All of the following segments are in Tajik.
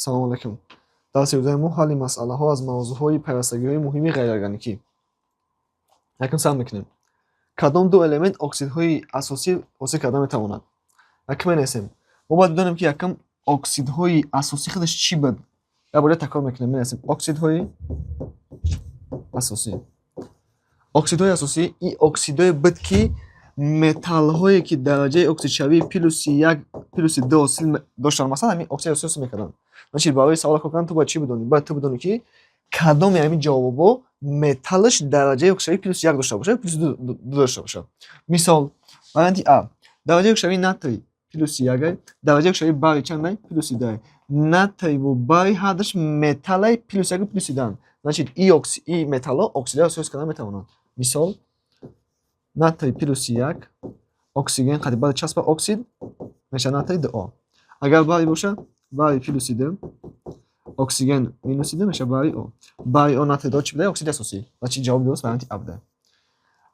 Салому алайкум. Дарси имрӯзаи мо ҳалли масъалаҳо аз мавзӯъҳои пайвастагиҳои муҳими ғайриорганикӣ. Якум сар мекунем. Кадом ду элемент оксидҳои асосӣ ҳосил карда метавонад? Якум менависем. Мо бояд бидонем, ки якум оксидҳои асосӣ худаш чӣ буд. Як бора такрор мекунем, менависем оксидҳои асосӣ. Оксидҳои асосӣ ин оксидҳое буд, ки металлҳое, ки дараҷаи оксидшавии плюси як, плюси ду ҳосил доштанд, масалан, ҳамин оксиди асосӣ ҳосил мекарданд. Значит, барои савола кор кардан ту бояд чӣ бидонӣ? Бояд ту бидонӣ, ки кадоме ҳамин ҷавобҳо металлаш дараҷаи оксидшавии плюси як дошта бошад, плюси ду дошта бошад. Мисол, варианти А: дараҷаи оксидшавии натрий плюси якай, дараҷаи оксидшавии барий чандай? Плюси дуай. Натриву барий ҳардуш металлаи плюси яку плюси дуанд. Значит, и металлҳо оксидҳои асосӣ ҳосил карда метавонанд. Мисол, натрий плюси як, оксиген қати баъд часпа оксид мешавад натрий ду О. Агар барий бошад, барий плюси ду, оксиген минуси ду, мешавад барий О. Барий О, натрий ду чӣ буда? Оксиди асосӣ. Значит, ҷавоби дуруст варианти А буда.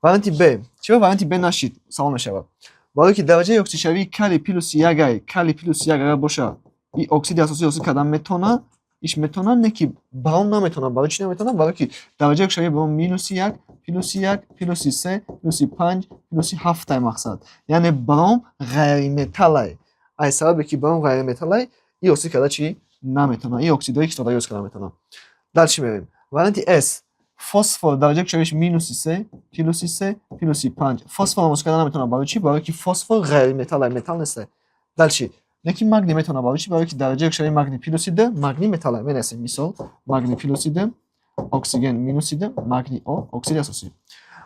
Варианти Б. Чиро варианти Б нашид? Савол мешавад. Барое ки дараҷаи оксидшавии калий плюси якай, калий плюси як агар бошад, и оксиди асосӣ ҳосил кардан метавонад, иш метавонад, не ки бром наметавонад. Барои чӣ наметавонад? Барое ки дараҷаи оксидшавии бром минуси як, плюси як, плюси се, плюси панҷ, плюси ҳафтай мақсад. Яъне бром ғайриметаллай. Аз сабабе ки бром ғайриметаллай, и ҳосил карда чӣ наметавонад. И оксидҳои кислотагӣ ҳосил карда метавонад. Дальше мерем. Варианти С. Фосфор дараҷаи оксидшавиш минуси се, плюси се, плюси панҷ. Фосфорам ҳосил карда наметавонад. Барои чӣ? Барое ки фосфор ғайриметаллай, металл нестай. Дальше. Лекин магний метавонад. Барои чӣ? Барое ки дараҷаи оксидшавии магний плюси ду, магний металлай. Менависем, мисол, магний плюси ду, оксиген минуси ду, магний О, оксиди асосӣ.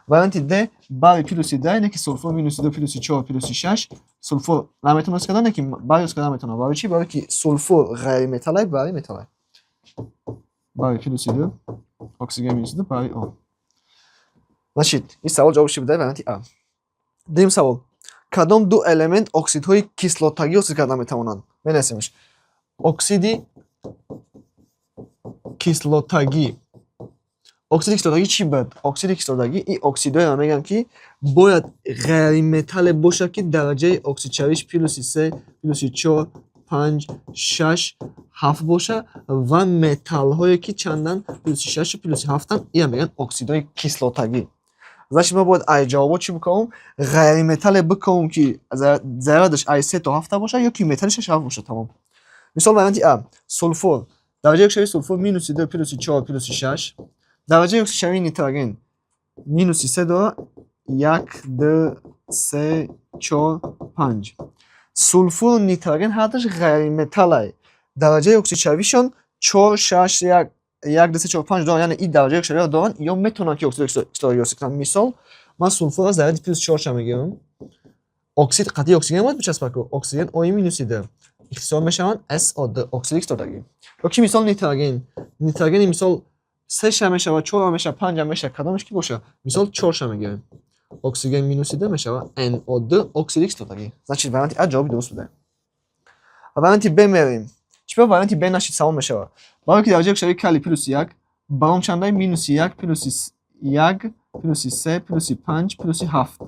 Варианти Д: барий плюси ду, не ки сулфур минуси ду, плюси чор, плюси шаш. Сулфур наметавонад ҳосил кардан, не ки барий ҳосил кардан наметавонад. Барои чӣ? Барое ки сулфур ғайриметаллай, барий металлай. Барий плюси ду, оксиген минуси ду, барий О. Значит, ин савол ҷавобаш чӣ буда? Варианти А. Дуюм савол: кадом ду элемент оксидҳои кислотагӣ ҳосил карда метавонанд? Менависемш, оксиди кислотагӣ. Оксиди кислотагӣ чӣ буд? Оксиди кислотагӣ ин оксидҳоеро мегӯянд, ки бояд ғайриметалле бошад, ки дараҷаи оксидшавиш плюси се, плюси чор, панҷ, шаш, ҳафт бошад ва металлҳое, ки чанданд? Плюси шашу плюси ҳафтанд. Инро мегӯянд оксидҳои кислотагӣ. Значит, мо бояд ай ҷавобҳо чӣ бикунем? Ғайриметалле бикунем, ки зарядаш ай се то ҳафта бошад ё ки металли шаш ҳафт бошад. Тамом. Мисол, варианти А: сулфур, дараҷаи оксидшавии сулфур минуси ду, плюси чор, плюси шаш. Дараҷаи оксидшавии нитроген минуси се дорад, як, ду, се, чор, панҷ. Сулфуру нитроген ҳардуш ғайриметаллай, дараҷаи оксидшавишон чор, шаш, як, як, ду, се, чор, панҷ доранд. Яъне ин дараҷаи оксидшавиро доранд, ё метавонанд, ки оксиди кислотагӣ ҳосил кунанд. Мисол, ман сулфурро заряди плюс чорша мегирам, оксид қатъи оксиген бояд бичаспад ку, оксиген Ои минуси ду, ихтисор мешаванд СО2, оксиди кислотагӣ. Ё ки мисол нитроген, нитрогени мисол сеша мешавад, чорам мешавад, панҷам мешавад, кадомеш ки бошад. Мисол, чорша мегирем, оксиген минуси ду мешавад НО2, оксиди кислотагӣ. Значит, варианти А ҷавоби дуруст буда. Варианти Б мерем. Чӣ ба варианти Б нашид, савол мешавад. Барое ки дараҷаи оксидшавии калий плюси як, бром чандай? Минуси як, плюси як, плюси се, плюси панҷ, плюси ҳафт.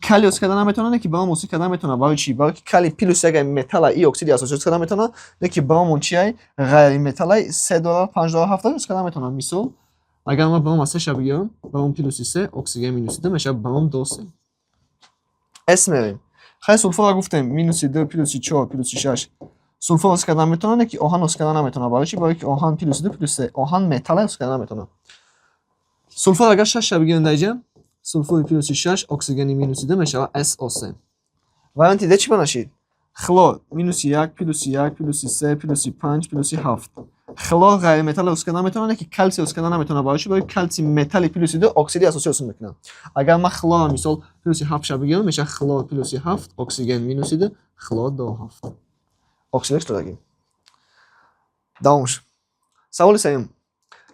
Калий ҳосил карда наметавонад, не ки бром ҳосил карда метавонад. Барои чӣ? Барое ки калий плюси як металла, и оксиди асосӣ ҳосил карда метавонад, не ки бромон чиай? Ғайриметаллай, се дора, панҷ дора, ҳафт дора, ҳосил карда наметавонад. Мисол, агар ман бром аз сеша бигирам, бром плюси се, оксиген минуси ду, мешавад бром ду се. С мерем. Хай, сулфурро гуфтем, минуси ду, плюси чор, плюси шаш. Сулфур ҳосил карда метавонад, не ки оҳан ҳосил карда наметавонад. Барои чӣ? Барое ки оҳан плюси ду, плюси се, оҳан металла, ҳосил карда наметавонад. Сулфур агар шашша бигирем, дар инҷа сулфури плюси шаш, оксигени минуси ду, мешавад СО3. Варианти Д чӣ ба нашид? Хлор минуси як, плюси як, плюси се, плюси панҷ, плюси ҳафт. Хлор ғайриметалл ҳосил карда наметавонад, не ки калсий ҳосил карда наметавонад. Барои чӣ? Барои калсий металли плюси ду, оксиди асосӣ ҳосил мекунад. Агар ман хлорро мисол плюси ҳафтша бигирам, мешавад хлор плюси ҳафт, оксиген минуси ду, хлор ду ҳафт, оксиди кислотагӣ. Давомш. Саволи сеюм: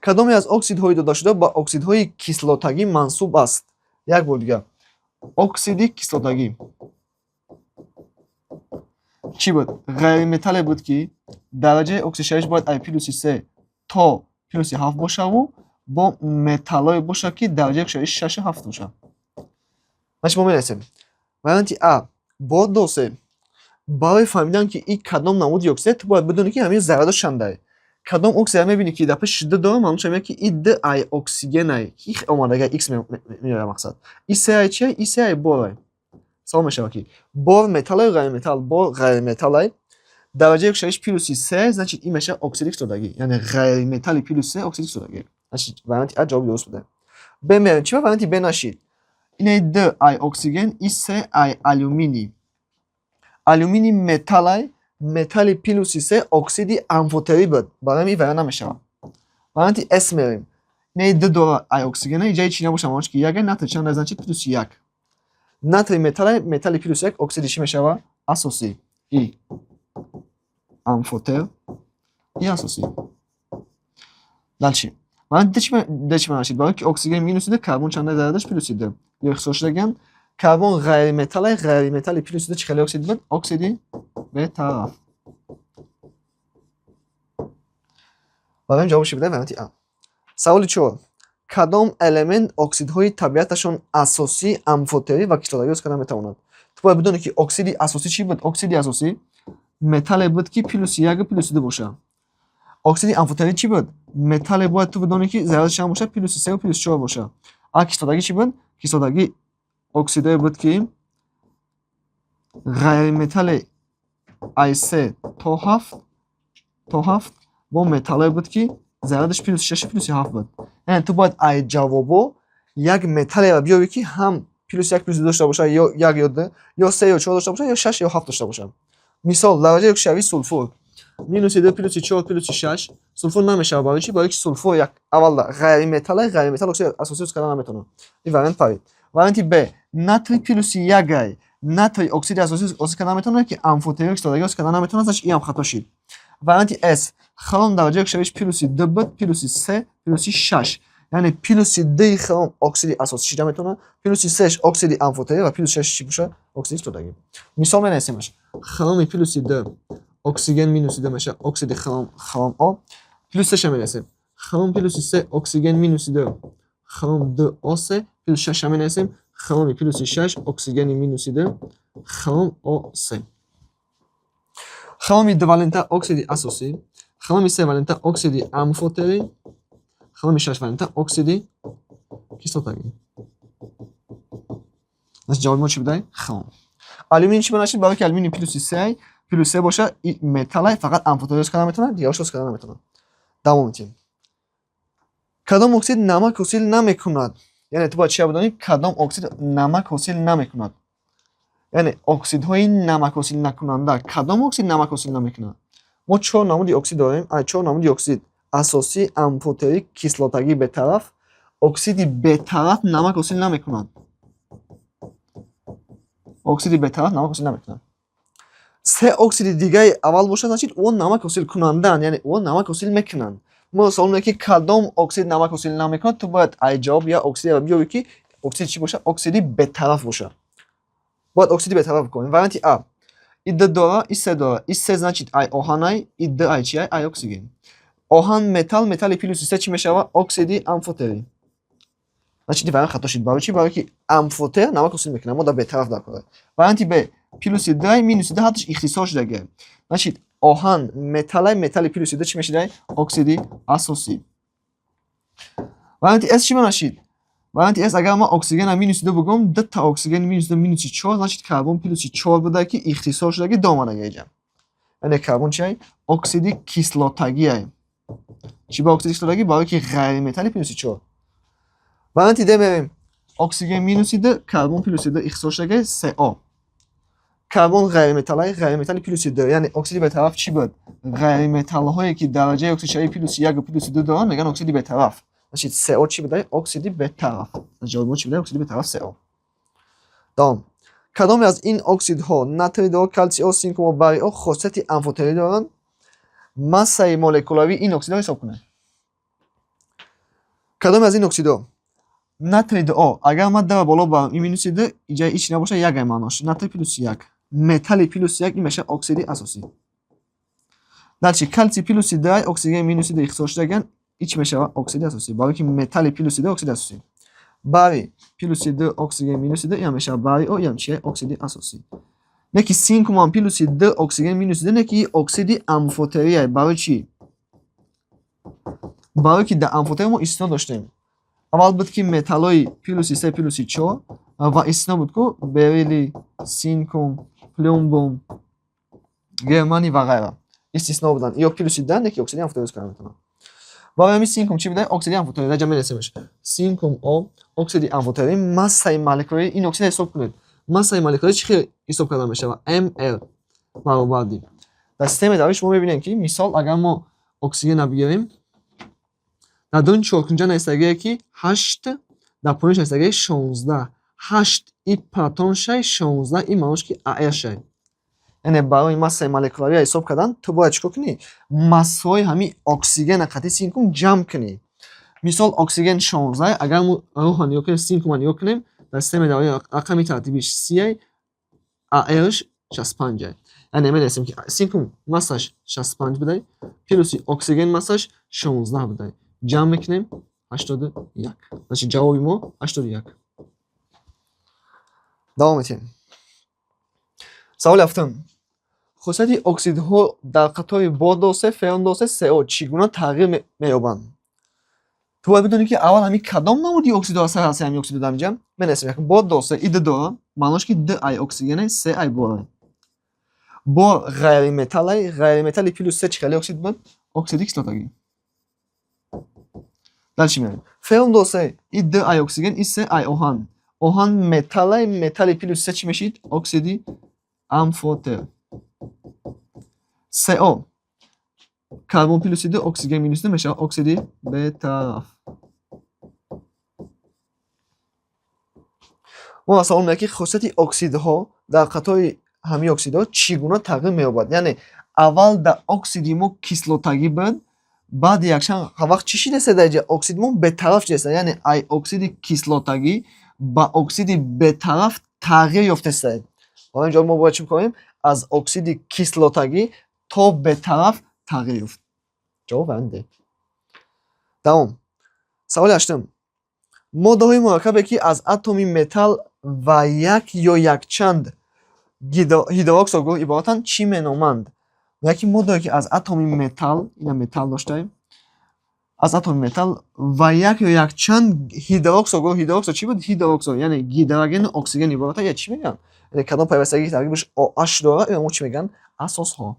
кадоме аз оксидҳои додашуда ба оксидҳои кислотагӣ мансуб аст? Як бор дигар, оксиди кислотагӣ чӣ буд? Ғайриметалле буд, ки дараҷаи оксидшавиш бояд ай плюси се то плюси ҳафт бошаву бо металлое бошад, ки дараҷаи оксидшавиш шашу ҳафт бошад. Значит, мо менависем варианти А: бор ду се. Барои фаҳмидан, ки ин кадом намуди оксид, ту бояд бидонӣ, ки ҳамин зарядош чандай. Кадом оксидро мебинӣ, ки дар пеши д дорам, маълум шавад, ки и д ай оксигенай, ки омадага х меояд мақсад. И се ай чия? И се ай борай. Савол мешавад, ки бор металлай, ғайриметалл? Бор ғайриметаллай. Дараҷаи оксидшавиш плюси се, значит, ин мешавад оксиди кислотагӣ, яъне ғайриметалли плюси се оксиди кислотагӣ. Значит, варианти А ҷавоби дуруст буда. Б мерем. Чӣ ба варианти Б нашид? Инаи д ай оксиген, и се ай алюминий. Алюминий металлай, металли плюси се оксиди амфотерӣ буд, барои ҳамин ин вариант намешавад. Варианти С мерем. Инаи д дора ай оксигена, иҷаи чӣ набошад, маънош ки як, натрий чанд, значит, плюси як. Натрий металлай, металли плюси як оксиди чӣ мешавад? Асосӣ. И амфотер, и асосӣ. Дальше варианти Д чӣ нашид? Барои ки оксиген минуси д, карбон чанда зарядаш? Плюси д. Ё ихтисор шудаган. Карбон ғайриметаллай, ғайриметалли плюси д чӣ хеле оксид буд? Оксиди бетараф. Барои ҷавоб чӣ буда? Варианти А. Саволи чор: кадом элемент оксидҳои табиаташон асосӣ, амфотерӣ ва кислотагӣ оз карда метавонад? Ту бояд бидонӣ, ки оксиди асосӣ чӣ буд. Оксиди асосӣ металле буд, ки плюси як, плюси ду бошад. Оксиди амфотерӣ чӣ буд? Металле бояд ту бидонӣ, ки зарядаш чанд бошад, плюси севу плюси чор бошад. А кислотагӣ чӣ буд? Кислотагӣ оксидое буд, ки ғайриметалли ай се то ҳафт бо металлое буд, ки зарядаш плюси шашу плюси ҳафт буд. Яъне ту бояд ай ҷавобо як металлеро биёбӣ, ки ҳам плюси як, плюси ду дошта бошад, ё як ё ду, ё се ё чор дошта бошад, ё шаш ё ҳафт дошта бошад. Мисол, дараҷаи оксидшавии сулфур минуси ду, плюси чор, плюси шаш. Сулфур намешавад. Барои чӣ? Барои ки сулфур як аввал ғайриметаллай, ғайриметалл оксиди асосӣ оз карда наметавонад. Ин вариант парид. Варианти Б: натрий плюси якай. Натрий оксиди асосӣ оз карда наметавонад, ки амфотерӣ, кислотагӣ оз карда наметавонад, значит, иам хато шид. Варианти С: хром дараҷаи оксидшавиш плюси ду буд, плюси се, плюси шаш. Яъне плюси дуи хром оксиди асосӣ шида метавонад, плюси сеш оксиди амфотерӣ ва плюси шаш чӣ бошад? Оксиди кислотагӣ. Мисол менависемаш: хроми плюси ду, оксиген минуси ду мешавад оксиди хром, хром О. Плюс сеша менависем: хром плюси се, оксиген минуси ду, хром ду О се. Плюс шаша менависем: хроми плюси шаш, оксигени минуси ду, хром О се. Хроми дувалента оксиди асосӣ, хроми севалента оксиди амфотерӣ, хроми шашвалента оксиди кислотагӣ. Значит, ҷавоби мо чӣ будай? Хром. Алюминий чӣ нашид? Барои ки алюминий плюси се, плюс се бошад, и металлай, фақат амфотерӣ оз карда метавонад, дигараш оз карда наметавонад. Давом медиҳем. Кадом оксид намак ҳосил намекунад? Яъне ту бояд чия бидонӣ: кадом оксид намак ҳосил намекунад. Яъне оксидҳои намак ҳосил накунанда. Кадом оксид намак ҳосил намекунад? Мо чор намуди оксид дорем. Чор намуди оксид: асосӣ, амфотерӣ, кислотагӣ, бетараф. Оксиди бетараф намак ҳосил намекунад. Оксиди бетараф намак ҳосил намекунад. Се оксиди дигари аввал бошад, значит, о намак ҳосилкунандаанд, яъне о намак ҳосил мекунанд. Мо савол меояд, ки кадом оксид намак ҳосил намекунад. Ту бояд ай ҷавоб як оксидеро биёбӣ, ки оксид чӣ бошад? Оксиди бетараф бошад. Бояд оксиди бетараф бикунем. Варианти А: и д дора, и се дора. И се, значит, ай оҳанай, и д ай чи? Ай оксиген. Оҳан металл, металли плюси се чӣ мешавад? Оксиди амфотерӣ. Значит, ин вариант хато шуд. Барои чӣ? Барои ки амфотер намак ҳосил мекунад, мо дар бетараф дар кор. Варианти Б: плюси д, минуси д, ҳардуш ихтисор шудагия. Значит, оҳан металлай, металли плюси д чӣ мешудай? Оксиди асосӣ. Варианти С чӣ нашид? Варианти С: агар ман оксигена минуси ду бугӯм, дута оксиген минуси ду, минуси чор, значит, карбон плюси чор буда, ки ихтисор шудаги, ду омадага иҷа. Яъне карбон чиай? Оксиди кислотагиай. Чӣ ба оксиди кислотагӣ? Барои ки ғайриметалли плюси чор. Варианти Д мерем: оксиген минуси ду, карбон плюси ду, ихтисор шудагиай, со. Карбон ғайриметаллай, ғайриметалли плюси ду. Яъне оксиди бетараф чӣ буд? Ғайриметаллҳое, ки дараҷаи оксидшавии плюси яку плюси ду доранд, мегӯянд оксиди бетараф. Значит, со чӣ будай? Оксиди бетараф. Ҷавоби мо чӣ будай? Оксиди бетараф со. Давом. Кадоме аз ин оксидҳо, натрий до, калсий о, синкум о, барий о, хосияти амфотерӣ доранд? Массаи молекулавии ин оксидҳо ҳисоб кунед. Кадоме аз ин оксидҳо? Натрий ду о. Агар ман дара боло барам, ин минуси ду, иҷаи ич набошад, як ай маънош. Натрий плюси як, металли плюси як, ин мешавад оксиди асосӣ. Дальше, калсий плюси ду, оксиген минуси ду, ихтисор шудаган, ин чӣ мешавад? Оксиди асосӣ, барои ки металли плюси ду оксиди асосӣ. Барий плюси ду, оксиген минуси ду, инам мешавад барий о, инам чия? Оксиди асосӣ. Не ки синкумам плюси д, оксиген минуси д, не ки оксиди амфотерия. Барои чӣ? Барои ки дар амфотер мо истисно доштем. Аввал буд, ки металлои плюси се, плюси чор, ва истисно буд ку: бериллий, синкум, плюмбум, германий ва ғайра истисно буданд. Ё плюси д, не ки оксиди амфотерӣ карда метавонанд. Барои ҳамин синкум чӣ буда? Оксиди амфотерӣ. Дар ҷа менависемш: синкум О, оксиди амфотерӣ. Массаи молекулаи ин оксид ҳисоб кунед. Массаи молекулаи чӣ хел ҳисоб карда мешавад? МР баробарди. Дар системаи даврӣ шумо мебинем, ки мисол, агар мо оксигенро бигирем, дар дуни чоркунҷа нависагие, ки ҳашт, дар поёнаш нависагие 16. Ҳашт и протон шай, 16 и маънош ки АР шай. Яъне барои массаи молекулавиро ҳисоб кардан ту бояд чӣ кор кунӣ? Массаҳои ҳамин оксигена қатъи синкум ҷамъ кунӣ. Мисол, оксиген 16, агар мо рӯҳро нигоҳ кунем, синкумро нигоҳ кунем, дар системаи даврӣ рақами тартибиш 30-ай, АРш 65-ай. Яъне менависем, ки синкум массаш 65 будай, плюси оксиген массаш 16 будай, ҷамъ мекунем 81. Значит, ҷавоби мо 81. Давом метиҳем. Саволи ҳафтум: хусусияти оксидҳо дар қатори бор 2 3, феррум 2 3, СО чӣ гуна тағйир меёбанд? Ту бояд бидонӣ, ки аввал ҳамин кадом намуди оксидҳо ҳастанд. Ҳастаи ҳамин оксидҳо дар инҷа менависем: як бор 2 3, и д дора, маънош ки д ай оксигене, се ай борай. Бор ғайриметаллай, ғайриметалли плюс се чӣ хеле оксид буд? Оксиди кислотагӣ. Дальше меоем: феррум 2 3, и д ай оксиген, и се ай оҳан. Оҳан металлай, металли плюс се чӣ мешид? Оксиди амфотер. СО, карбон плюси ду, оксиген минуси ду, мешавад оксиди бетараф. Мо савол меояд, ки хусусияти оксидҳо дар қатори ҳамин оксидҳо чӣ гуна тағйир меёбад. Яъне аввал дар оксиди мо кислотагӣ буд, баъди якчанд вақт чӣ шидаста? Дар инҷа оксиди мо бетараф шидаста, яъне ай оксиди кислотагӣ ба оксиди бетараф тағйир ёфтаста. Барои инҷо мо бояд чӣ бикунем? Аз оксиди кислотагӣ то бетараф тағйир ёфт. Ҷавоб вариант Д. Давом. Саволи ҳаштум: моддаҳои мураккабе, ки аз атоми металл ва як ё якчанд гидроксо гурӯҳ иборатанд, чӣ меноманд? Яке моддае, ки аз атоми металл, ина металл доштаем, аз атоми металл ва як ё якчанд гидроксо гурӯҳ. Гидроксо чӣ буд? Гидроксо яъне гидрогену оксиген ибората. Я чӣ мегӯянд? Яъне кадом пайвастагӣ, ки таркибаш OH дорад, ё мо чӣ мегӯянд? Асосҳо,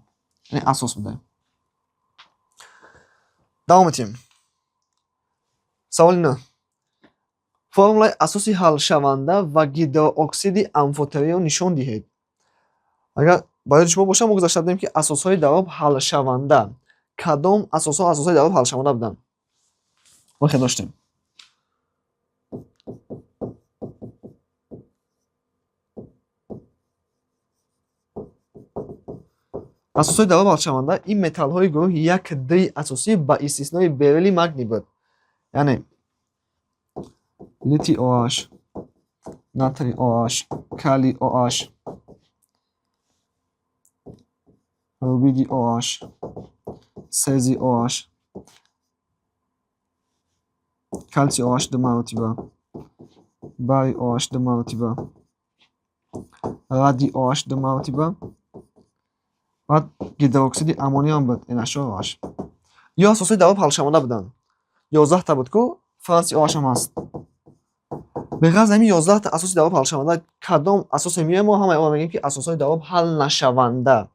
яъне асос будаем. Давом метиҳем. Саволи нӯҳ: формулаи асоси ҳалшаванда ва гидрооксиди амфотериро нишон диҳед. Агар ба ёди шумо бошад, мо гузашта будем, ки асосҳои дар об ҳалшаванда, кадом асосҳо асосҳои дар об ҳалшаванда буданд? Мо хел доштем: асосҳои дар об ҳалшаванда ин металлҳои гурӯҳи як д асосӣ ба истиснои бериллий, магний буд, яъне литий OH, натрий OH, калий OH, рубидий OH, сезий OH, калсий OH ду маротиба, барий OH ду маротиба, радий OH ду маротиба, баъд гидроксиди аммоний ҳам буд, NH4OH. Ё асосҳои дар об ҳалшаванда буданд, 11-та буд ку, франси OH ҳам ҳаст. Беғараз ҳамин 11-та асоси дар об ҳалшаванда, кадом асосе меоем, мо ҳамаи онро мегӯем, ки асосҳои дар об ҳал нашаванда.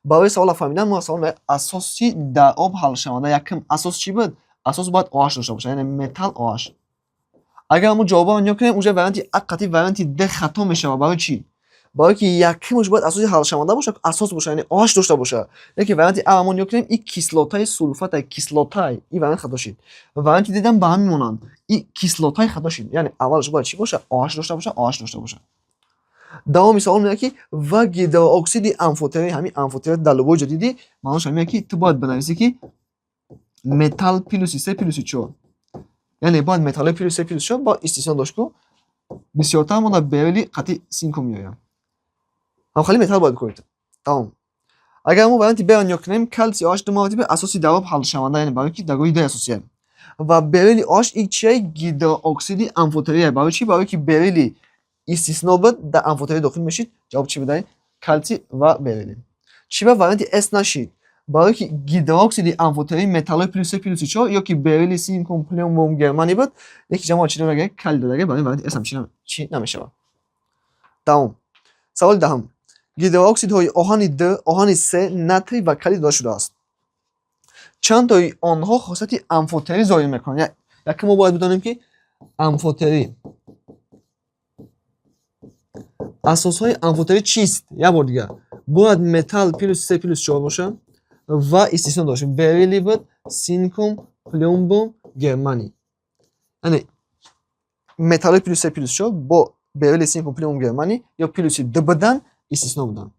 Барои саволро фаҳмидан мо савол меояд: асоси дар об ҳалшаванда. Якум асос чӣ буд? Асос бояд OH дошта бошад, яъне металл OH. Агар мо ҷавобаро нигоҳ кунем, уже варианти А қатъи варианти Д хато мешавад. Барои чӣ? Барои ки якумаш бояд асоси ҳалшаванда бошад, асос бошад, яъне OH дошта бошад. Лекин варианти А мо нигоҳ кунем, и кислотаи сулфатай, кислотай, и вариант хато шид. Варианти Д дам ба ҳамин монанд, и кислотаи хато шид. Яъне аввалаш бояд чӣ бошад? OH дошта бошад, OH дошта бошад. Давоми савол меояд, ки ва гидрооксиди амфотерӣ. Ҳамин амфотерӣ дар любой ҷо дидӣ, маънош ҳамин, ки ту бояд бинависӣ, ки металл плюси се, плюси чор, яъне бояд металлҳои плюси се, плюси чор бояд истисно дошт ку. Бисёртар мо дар бериллий қатъи синкум меояд, ҳамхели металл бояд бикунед. Тамом. Агар мо варианти Б-ро нигоҳ кунем, калсий OH ду маротиба асоси дар об ҳалшаванда, яъне барои ки дар гурӯҳи Д асосия, ва бериллий OH ин чия? Гидрооксиди амфотерия. Барои чӣ? Барои ки бериллий истисно буд, дар амфотерия дохил мешид. Ҷавоб чӣ будай? Калсий ва бериллий. Чӣ ба варианти С нашид? Барое ки гидрооксиди амфотерии металлҳои плюс се, плюси чор ё ки бериллий, синкум, плюмбум, германий буд, яки ҷамоа чӣ дорага? Калий дорага. Барои варианти С ҳам чӣ намешавад. Давом. Саволи 10-ум. Гидрооксидҳои оҳани д, оҳани се, натрий ва калий дода шудааст. Чанд тои онҳо хосияти амфотерӣ зоҳир мекунанд? Якум, мо бояд бидонем, ки амфотерӣ, асосҳои амфотерӣ чист. Як бор дигар, бояд металл плюс се, плюс чор бошад ва истисно дошт: бериллий буд, синкум, плюмбум, германий. Яъне металлҳои плюс се, плюс чор бо бериллий, синкум, плюмбум, германий ё плюси д будан, истисно буданд.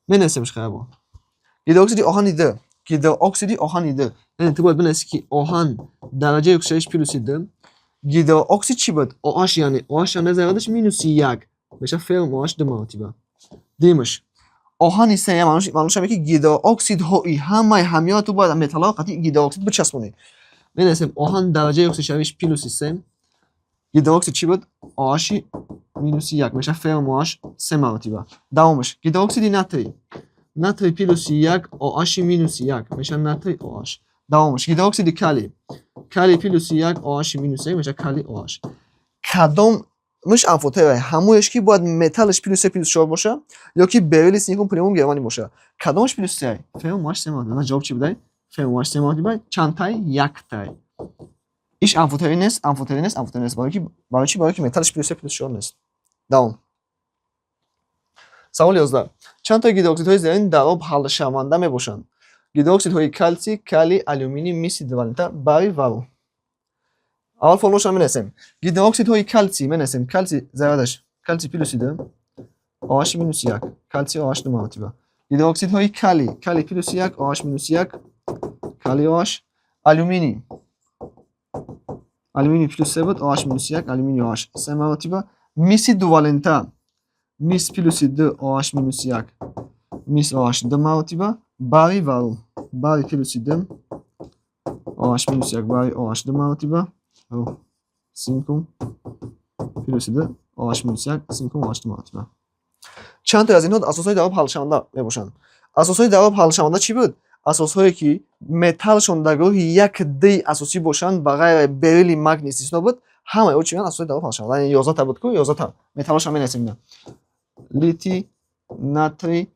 Менависемш хайр. Бо гидрооксиди оҳани д, гидрооксиди оҳани д, яъне ту бояд бинависӣ, ки оҳан дараҷаи оксидшавиш плюси д, гидрооксид чӣ буд? OH, яъне OH чанд зарядаш? Минуси як мешавад, феррум OH ду маротиба. Дуюмаш, оҳани се, маънош ҳаме, ки гидрооксидҳои ҳамаи ҳамёро ту бояд металлҳоро қатъи гидрооксид бичаспонӣ. Менависем: оҳан дараҷаи оксидшавиш плюси се, гидрооксид чӣ буд? OH минуси як, мешавад феррум OH се маротиба. Давомаш, гидрооксиди натрий: натрий плюси як, OH минуси як, мешавад натрий OH. Давомаш, гидрооксиди калий: калий плюси як, OH минуси як, мешавад калий OH. Кадом миш амфотера? Ҳамоеш, ки бояд металлаш плюс се, плюс чор боша ё ки бериллий, синкум, плюмбум, германий боша. Кадомаш плюс се? Феррум OH се маротиба. Ҷавоб чӣ будай? Феррум OH се маротиба. Чандтай? Яктай. Иш амфотерӣ нест, амфотерӣ нест, амфотерӣ нест. Барои чӣ? Барои ки металлаш плюс се, плюс чор нест. Давом. Саволи 11. Чанд тои гидрооксидҳои зерин дар об ҳалшаванда мебошанд? Гидрооксидҳои калсий, калий, алюминий, миси дувалента, барий ва ру. Аввал формулашро менависем. Гидрооксидҳои калсий менависем: калсий зарядаш, калсий плюси ду, OH минуси як, калсий OH ду маротиба. Гидрооксидҳои калий: калий плюси як, OH минуси як, калий OH. Алюминий: алюминий плюс се буд, OH минуси як, алюминий OH се маротиба. Миси дувалента: мис плюси ду, OH минуси як, мис OH ду маротиба. Барий ва ру: барий плюси ду, OH минуси як, барий OH ду маротиба. Ру, синкум плюси ду, OH минуси як, синкум OH ду маротиба. Чанд тои аз инҳо асосҳои дар об ҳалшаванда мебошанд? Асосҳои дар об ҳалшаванда чӣ буд? Асосҳое, ки металлшон дар гурӯҳи як д асосӣ бошанд, ба ғайри бериллий, магний истисно буд, ҳамаи ӯ чӣ меянд? Асосҳои дар об ҳалшаванда. Яъне 11-та буд ку, 11-та металлҳошро менависем ина: литий, натрий,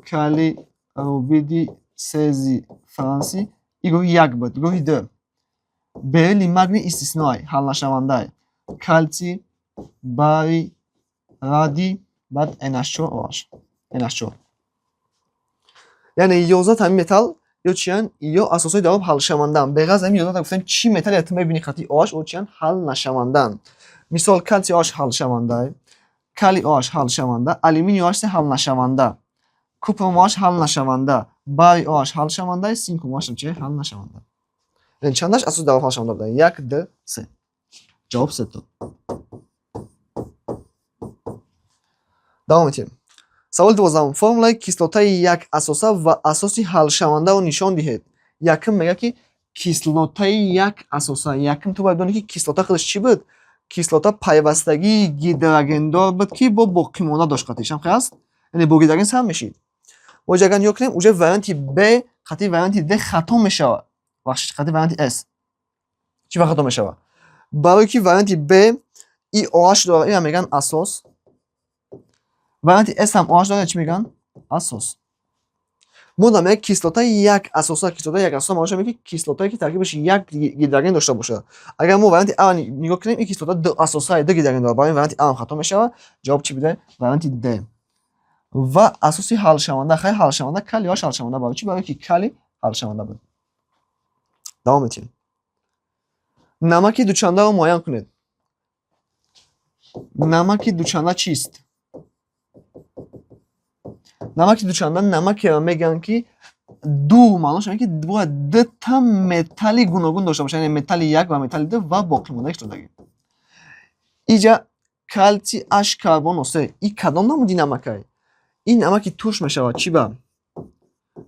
калий, рубидий, сезий, франсий. И гурӯҳи як буд. Гурӯҳи ду: бериллий, магний истисноай, ҳалнашавандай, калсий, барий, радий, баъд NH4 OH, NH4. Яъне 11 ҳамин металл ё чиянд? Ё асосҳои дар об ҳалшавандаанд. Беғараз ҳамин 11 гуфтем, чӣ металле ту мебинӣ қатъи OH, ӯ чиянд? Ҳалнашавандаанд. Мисол, калсий OH ҳалшаванда, калий OH ҳалшаванда, алюминий OH се ҳалнашаванда, купрум OH ҳалнашаванда, барий OH ҳалшаванда, синкум OH чи ҳалнашаванда. Яъне чандаш асоси дар об ҳалшаванда буданд? Як, ду, се. Ҷавоб сето. Давом метиҳем. Саволи 12-ум. Формулаи кислотаи якасоса ва асоси ҳалшавандаро нишон диҳед. Якум, мегӯяд, ки кислотаи якасоса. Якум, ту бояд бидонӣ, ки кислота худаш чӣ буд. Кислота пайвастагии гидрогендор буд, ки бо боқимонда дошт қатъиш ҳам аст, яъне бо гидроген сар мешид. Мо агар нигоҳ кунем, уже варианти Б қатъи варианти Д хато мешавад. Бахшиш, қатъи варианти С. Чӣ ба хато мешавад? Барои ки варианти Б и OH дорад, ина мегӯянд асос. Варианти С ҳам OH дорад, чӣ мегӯянд? Асос. Мо дар мегӯяд кислотаи як асоса. Кислотаи як асоса маънош ҳаме, ки кислотае, ки таркибаш як гидроген дошта бошад. Агар мо варианти А нигоҳ кунем, ин кислота ду асосае, ду гидроген дорад. Барои варианти А ҳам хато мешавад. Ҷавоб чӣ буде? Варианти Д. Ва асоси ҳалшаванда, хай, ҳалшаванда калий OH ҳалшаванда. Барои чӣ? Барои ки калий ҳалшаванда буд. Давом метиҳем. Намаки дучандаро муайян кунед. Намаки дучанда чист? Намаки дучанда намакеро мегӯянд, ки ду, маънош ҳаме, ки бояд дута металли гуногун дошта бошад, яъне металли як ва металли ду ва боқимондаи кислотагӣ. Иҷа калсий H карбон О се, и кадом намуди намакай? Ин намаки турш мешавад. Чӣ ба?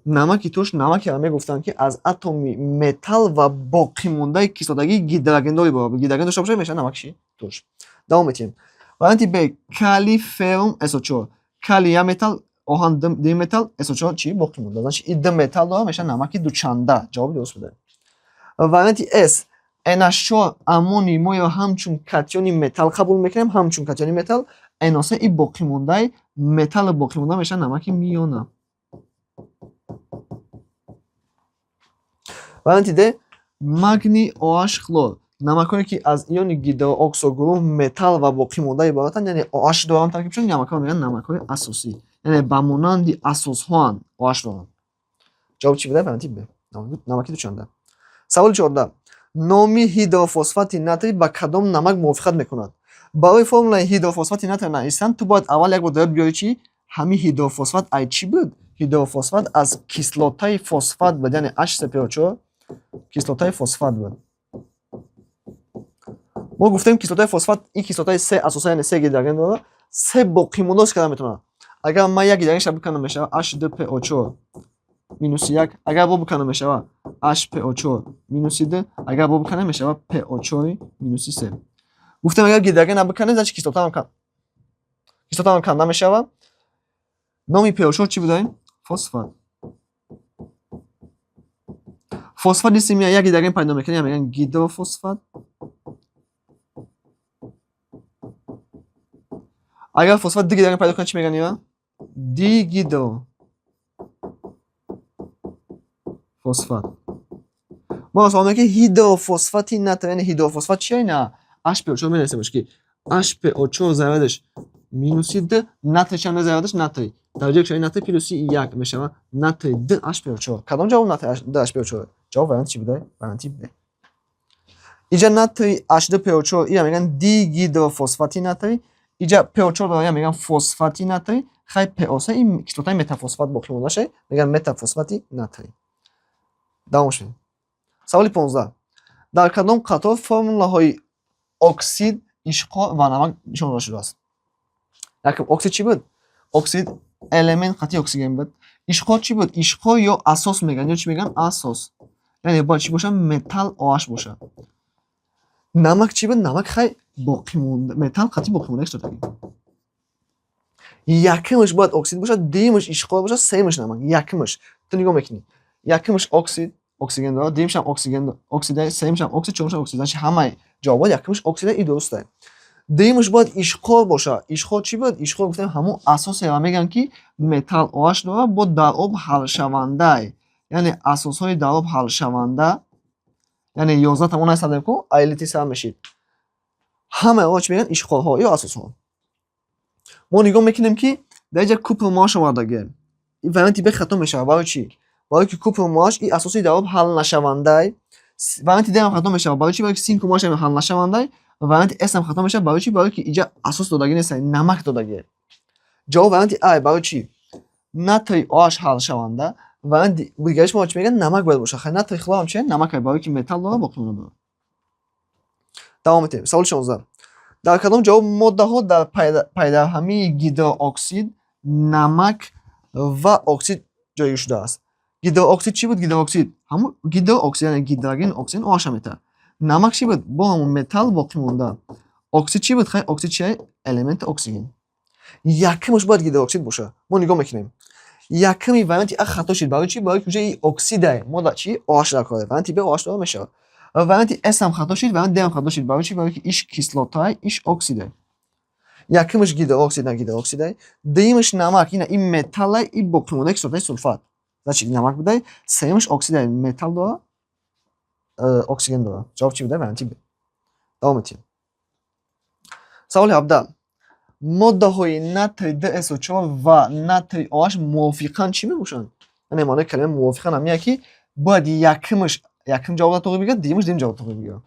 Намаки турш намакеро мегуфтанд, ки аз атоми металл ва боқимондаи кислотагии гидрогендор иборат буд. Гидроген дошта бошад, мешавад намаки турш. Давом метиҳем. Варианти Б, калий феррум SO4. Калий як металл, оҳан ду металл, SO4 чӣ боқӣ монда. Значит, и ду металл дора, мешавад намаки дучанда. Ҷавоби дуруст буда. Варианти С: NH4, аммоний мо ё ҳамчун катиони металл қабул мекунем, ҳамчун катиони металл. NO3 и боқимондаи металли боқимонда мешавад намаки миёна. Варианти Д: магний OH хлор. Намакҳое, ки аз иони гидрооксогурӯҳ, металл ва боқимонда иборатанд, яъне OH доранд таркибшон, намакҳо мегӯянд намакҳои асосӣ. Яъне ба монанди асосҳоанд, OH доранд. Ҷавоб чӣ буда? Варианти Б. Намаки дучанда. Саволи 14. Номи ҳидрофосфати натрий ба кадом намак мувофиқат мекунад? Барои формулаи ҳидрофосфати натрий нависан, ту бояд аввал як бор дар ёд биёрӣ, чӣ ҳамин ҳидрофосфат ай чӣ буд? Ҳидрофосфат аз кислотаи фосфат буд, яъне H3PO4 кислотаи фосфат буд. Мо гуфтем, кислотаи фосфат ин кислотаи се асоса, яъне се гидроген дорад, се боқимонда карда метавонад. Агар ман як гидрогенша биканам, мешавад H2PO4 минуси як, агар бо биканам, мешавад HPO4 минуси ду, агар бо биканем, мешавад PO4 минуси се. Гуфтем, агар гидрогена биканем, значит, кислотаам канда мешавад. Номи PO4 чӣ будаем? Фосфат. Фосфат нисим як гидроген пайдо мекунем, мегӯянд гидрофосфат. Агар фосфат ду гидроген пайдо кунад, чӣ мегӯянд ё? Дигидрофосфат. Мо савол мекунем ҳидрофосфати натрий, яъне ҳидрофосфат чия? Ина HPO4 менависем, ки HPO4 зарядаш минуси д, натрий чанд зарядаш? Натрий. Дараҷаи оксидшавии натрий плюси як мешавад натрий д HPO4. Кадом ҷавоб натрий д HPO4? Ҷавоб варианти чӣ буда? Варианти Б. Иҷа натрий H2PO4 ира мегӯянд дигидрофосфати натрий. Иҷа PO4 дора, мегӯянд фосфати натрий. Хай, PO3 ин кислотаи метафосфат боқӣ мондаша, мегӯянд метафосфати натрий. Давом шудем. Саволи 15. Дар кадом қатор формулаҳои оксид, ишқор ва намак нишон дода шудааст? Якум, оксид чӣ буд? Оксид элемент қатъи оксиген буд. Ишқор чӣ буд? Ишқор ё асос мегӯянд, ё чӣ мегӯянд? Асос. Яъне бояд чӣ бошад? Металл OH бошад. Намак чӣ буд? Намак хай боқимонда, металл қатъи боқимонда кислотагӣ. Якумаш бояд оксид бошад, дуюмаш ишқор бошад, сеюмаш намак. Якумаш. Ту нигоҳ мекунӣ. Якумаш оксид, оксиген дорад, дуюмашам оксиген оксида, сеюмашам оксид, чорумашам оксид. Значит, ҳамаи ҷавобот якумаш оксида и дурустае. Дуюмаш бояд ишқор бошад. Ишқор чӣ буд? Ишқор гуфтем ҳамон асосе ва мегӯянд, ки металл OH дорад, бо дар об ҳалшаванда. Яъне асосҳои дар об ҳалшаванда, яъне 11 тамон ҳастадем ку, айлити сар мешид. Ҳамаи онҳо чӣ мегӯянд? Ишқорҳо ё асосҳо. Мо нигоҳ мекунем, ки дар инҷа купрум OH овардагием. Ин варианти Б хато мешавад. Барои чӣ? Барои ки купрум OH ин асоси дар об ҳалнашавандай. Варианти Д ҳам хато мешавад. Барои чӣ? Барои ки синкум OH ҳалнашавандай. Варианти С ҳам хато мешавад. Барои чӣ? Барои ки инҷа асос додагӣ нест, намак додагие. Ҷавоб варианти А. Барои чӣ? Натрий OH ҳалшаванда. Варианти дигариш мо чӣ мегӯянд? Намак бояд бошад. Хай, натрий хлор ҳам чи? Намак, барои ки металл дорад, боқимонда дорад. Давом медиҳем. Саволи 16. Дар кадом ҷавоб моддаҳо дар пайдарҳамии гидрооксид, намак ва оксид ҷойгир шудааст? Гидрооксид чӣ буд? Гидрооксид ҳамун гидрооксид, яъне гидроген, оксиген, OH метавад. Намак чӣ буд? Бо ҳамун металл боқӣ монда. Оксид чӣ буд? Хай, оксид чи? Элементи оксиген. Якумаш бояд гидрооксид бошад. Мо нигоҳ мекунем. Якуми варианти А хато шуд. Барои чӣ? Барои ки уже и оксидае. Мо дар чӣ? OH дар кор. Варианти Б OH дора мешавад. Варианти С ҳам хато шуд, варианти Д ҳам хато шуд. Барои чӣ? Барои ки иш кислотае, иш оксидае. Якумаш гидрооксид, на гидрооксидае. Дуюмаш намак, ина ин металлае, и боқимондаи кислотаи сулфат. Значит, намак будае. Сеюмаш оксидае, металл дора, оксиген дора. Ҷавоб чӣ буда? Варианти Б. Давом медиҳем. Саволи 17. Моддаҳои натрий 2SO4 ва натрий OH мувофиқан чӣ мебошанд? Яъне маънои калимаи мувофиқан ҳамине, ки бояд якумаш якум ҷавобро тоғри бигирад, дуюмаш дуюм ҷавобро тоғри бигирад.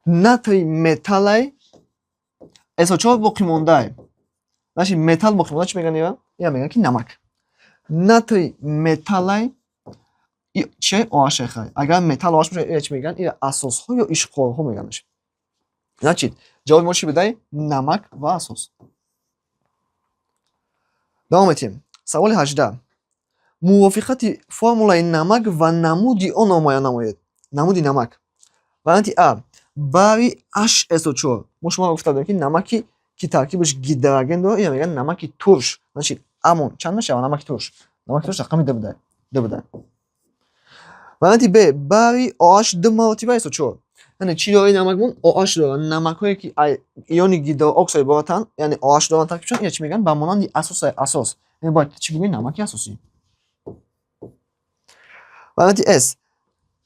Натрий металлай, SO4 боқимондае. Значит, металл боқимонда чӣ мегӯянд ира? Ира мегӯянд, ки намак. Натрий металлай, чи OH хай. Агар металл OH бошад, ира чӣ мегӯянд? Ира асосҳо ё ишқорҳо мегӯяндаш. Значит, ҷавоби мо чӣ будай? Намак ва асос. Давом медиҳем. Саволи 18. Мувофиқати формулаи намак ва намуди онро муайян намоед. Намуди намак. Варианти А: барий HSO4. Мо шумо гуфта будем, ки намаки Ки таркибаш гидроген дорад, ина мегӯянд намаки турш. Значит, амон чанд мешавад намаки турш? Намаки турш рақами д буда, д буда. Варианти Б: барий OH ду маротиба SO4. Яъне чӣ дорад ин намакмон? OH дорад. Намакҳое, ки иони гидрооксид иборатанд, яъне OH доранд таркибшон, ина чӣ мегӯянд? Ба монанди асоси асос. Яъне бояд чӣ бигӯем? Намаки асосӣ. Варианти С: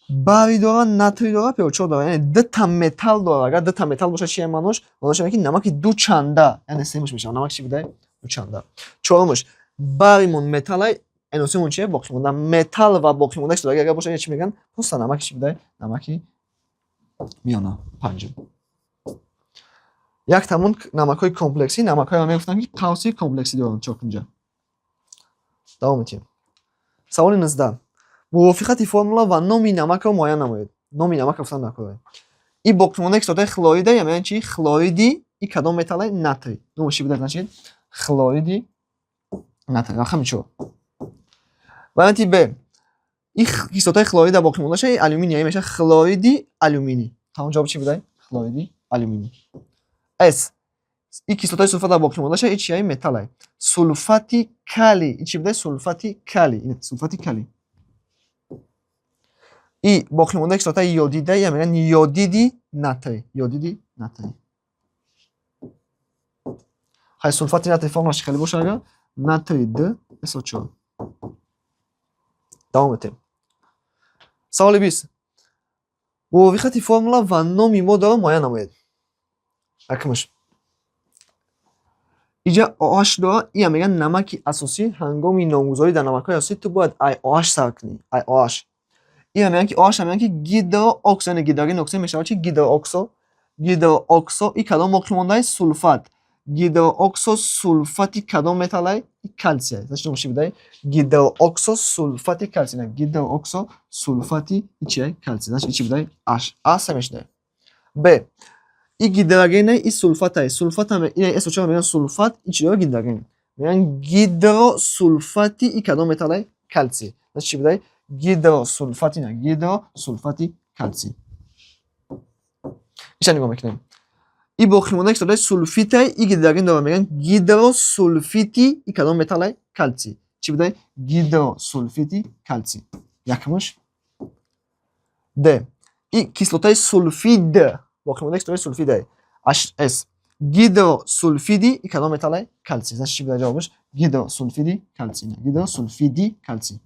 барий дорад, натрий дорад, ПО4 дорад, яъне дута металл дорад. Агар дута металл бошад, чи маънош? Маънош ин ки намаки дучанда, яъне сеюмаш мешавад. Намак чӣ буда? Дучанда. Чорумаш: бариймон металлай, NO3-мон чие? Боқимонда. Металл ва боқимонда кислотагӣ агар бошад, ина чӣ мегӯянд? Просто намаки чӣ буда? Намаки миёна. Панҷум. Яктамон намакҳои комплексӣ, намакҳоеро мегуфтанд, ки қавси комплексӣ доранд, чоркунҷа. Давом медиҳем. Саволи 19: мувофиқати формула ва номи намакро муайян намоед. Номи намакро гуфтан накоред. И боқимондаи кислотаи хлорида мегӯянд чи? Хлориди и кадом металлай? Натрий. Номаш чӣ буда? Значит, хлориди натрий, рақами 4. Варианти Б: и кислотаи хлорида боқимондаша и алюминий мешавад, хлориди алюминий. Тамом, ҷавоб чӣ буда? Хлориди алюминий. С: и кислотаи сулфата боқимондаша и чия? Металлай, сулфати калий. И чӣ буда? Сулфати калий, сулфати калий. И боқимондаи кислотаи йодида я мегӯянд йодиди натрий, йодиди натрий. Хай, сулфати натрий формулаш хеле боша агар? Натрий д SO4. Давом метем. Саволи 20: мувофиқати формула ва номи моддаро муайян намоед. Якумаш: иҷа OH дорад, ия мегӯянд намаки асосӣ. Ҳангоми номгузорӣ дар намакҳои асосӣ ту бояд ай OH сар кунӣ, ай OH. Ия мегӯянд ки OH мегӯянд ки гидрооксо, яъне гидроген оксид мешавад чи? Гидрооксо. Гидрооксо и кадом боқимондаи? Сулфат. Гидрооксо сулфати кадом металлай? Калсий. Значит, номаш чӣ буда? Гидрооксо сулфати калсий. Гидрооксо сулфати чия? Калсий. Значит, чӣ буда? H А се мешуда. Б: и гидрогене, и сулфатай. Сулфата ина SO4 мегӯянд сулфат. И чӣ дорад? Гидроген. Мегӯянд гидросулфати и кадом металлай? Калсий. Значит, чӣ буда? Гидросулфати, на, гидросулфати калсий. Иша нигоҳ мекунем: и боқимондаи кислотаи сулфитай, и гидроген дорад, мегӯянд гидросулфити и кадом металлай? Калсий. Чӣ буда? Гидросулфити калсий, якумаш. Д: и кислотаи сулфид, боқимондаи кислотаи сулфидай, с гидросулфиди и кадом металлай? Калсий. Значит, чӣ буда ҷавобаш? Гидросулфиди калсий, гидросулфиди калсий.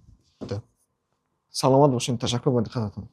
Саломат бошед, ташаккур ба диққататон.